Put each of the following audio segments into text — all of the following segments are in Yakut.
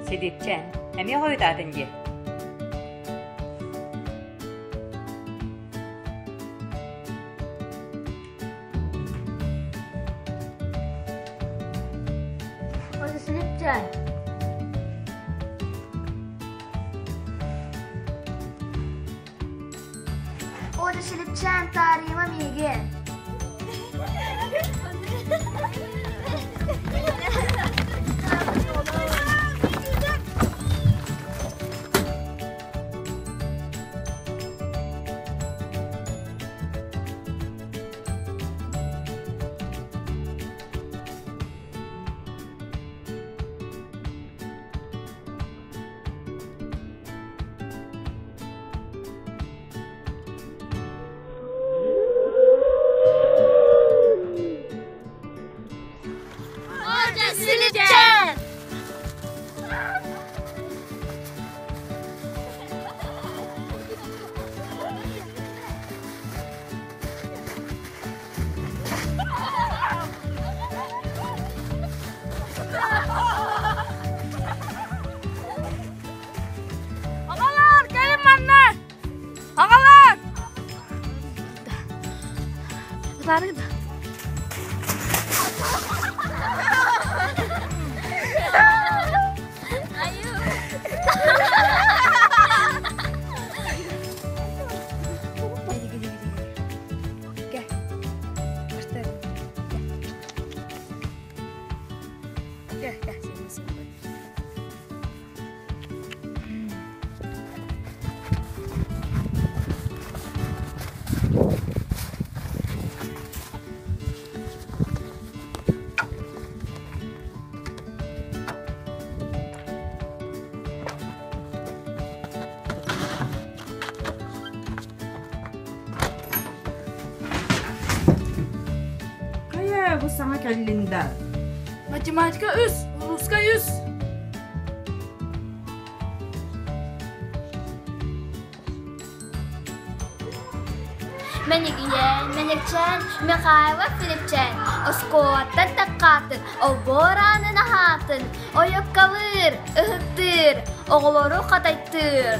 Силипчээн, эмиэ хойутаатын дии. Силипчээн. Оля Силипчээн таарыйыма миигин. Силипчээн! Аҕалар, кэлин манна! Аҕалар! Ытаарыгын да. Gel. Başlarım. Gel. Gel gel seni seveyim. Хайа, бу саҥа кэллин да? Математика үс, русскай үс. Мэнигийээн, Мэнэкчээн, Михайлов Филипчээн, оскуолаттан таккаатын, олбуор аанын аһаатын, ойуккалыыр, ыһыктыыр, оҕолору хатайтыыр.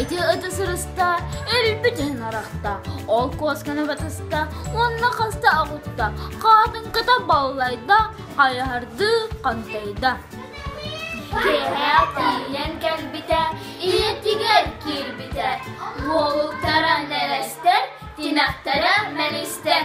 Ити ыты сырыста, өлбүт иһин арахта, ол куосканы батыста уонна хаста аҕытта, хаатыҥката баллайда, хайаһардыы хантайда. Киэһэ тиийэн кэлбитэ, ийэтигэр киирбитэ, уолуктара нэлэстэр, тимэхтэрэ мэлистэр.